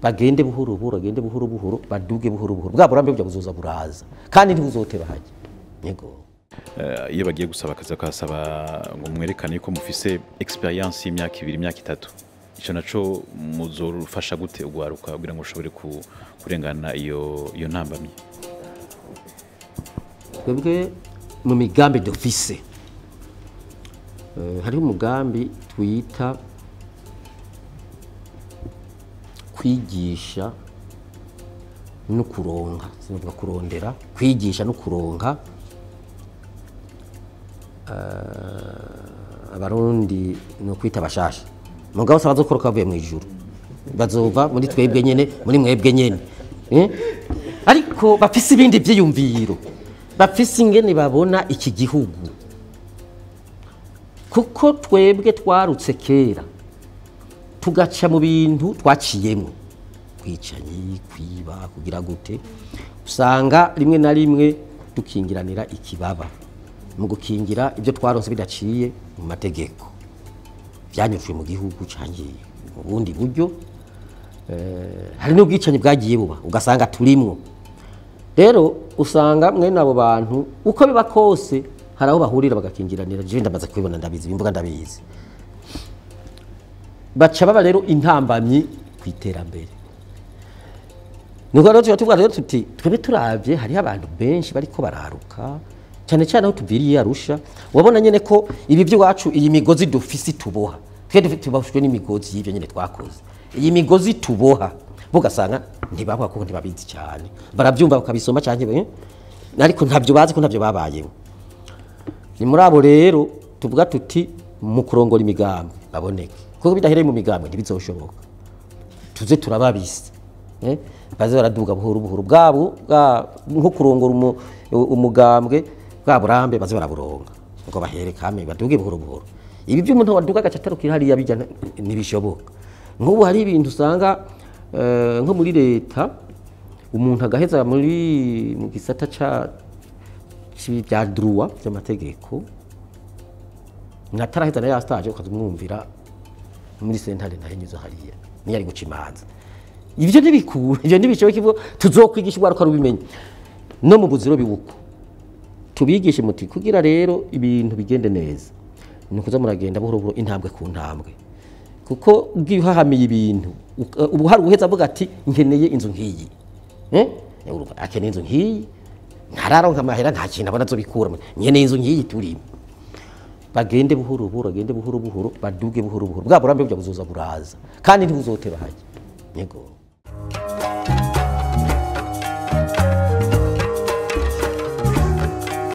Bagende buhoro buhoro, bagende buhoro buhoro, baduge buhoro buhoro, bwa burambe bujya buzoza buraza kandi ntibuzoteba hajya. Yego. Iyo bagiye gusaba akazi bakasaba ngo mwerekane ko mufise experience y'imyaka 2, imyaka 3, ico naco muzorufasha gute ugwaruka kugira ngo ushobore kurengana iyo ntambamye? Twebwe mu migambi dufise, hariho umugambi twita kwigisha no kuronka, sinovuga kurondera, kwigisha no kuronka abarundi no kwita bashasha. Mugabo sabazokoroka bavuye mu ijuru, bazova muri twebwe nyene, muri mwebwe nyene, ariko bafise ibindi vyiyumviro, bafise ingene babona iki gihugu. Kuko twebwe twarutse kera tugaca mu bintu twaciyemo, kwicanyi, kwiba, kugira gute, usanga rimwe na rimwe dukingiranira ikibaba mu gukingira ibyo twaronse bidaciye mu mategeko, byanyujwe mu gihugu cangiye mu bundi buryo. Hari n'ubwicanyi bwagiye buba ugasanga turimwo. Rero usanga mwene abo bantu uko biba kose hari aho bahurira bagakingiranira. Je ndamaze kubibona, ndabizi, bimvuga ndabizi. Baca baba rero intambamyi kwiterambere. Nuko rero tuvuga rero tuti twebe turavye hariho abantu benshi bariko bararuka, cyane cyane aho tuviriye Arusha, wabona nyene ko ibi by'iwacu, iyi migozi dufise tuboha, twe tubahushwe n'imigozi y'ivyo nyene twakoze. Iyi migozi tuboha bugasanga ntibavuga ko ntibabizi cyane, barabyumva bakabisoma cyane, ariko ntabyo bazi ko ntabyo babayeho. Ni muri abo rero tuvuga tuti mu kurongora imigambi baboneke, kuko bidahereye mu migambi ntibizoshoboka. Tuze turababise, baze baraduga buhoro buhoro bwabo nko kurongora umugambwe bwa burambe, baze baraburonga ngo bahere kame baduge buhoro buhoro. Ibi by'umuntu waduga agaca atarukira hariya bijya ntibishoboka. Nk'ubu hari ibintu usanga nko muri leta umuntu agaheza muri mu gisata ca bya droit by'amategeko, nataraheza na ya stage ukazumwumvira muri sentare ntahinyuza hariya niyo ari guca imanza. Ibyo ntibikura, ibyo ntibishoboka, ivuga tuzokwigisha urwaruka rubimenye no mu buziro bibuko tubigishe muti kugira rero ibintu bigende neza ni ukuza muragenda buhoro buhoro intambwe ku ntambwe. Kuko ugiye ibintu ubu hari ubuheza avuga ati nkeneye inzu nkiyi, akeneye inzu nkiyi, ntararonka amahera, nta kintu abona azobikura, nkeneye inzu nkiyi turimo. Bagende buhoro buhoro, bagende buhoro buhoro, baduge buhoro buhoro, bwa burambe bujya buzoza buraza kandi ntibuzoteba hajya. Yego.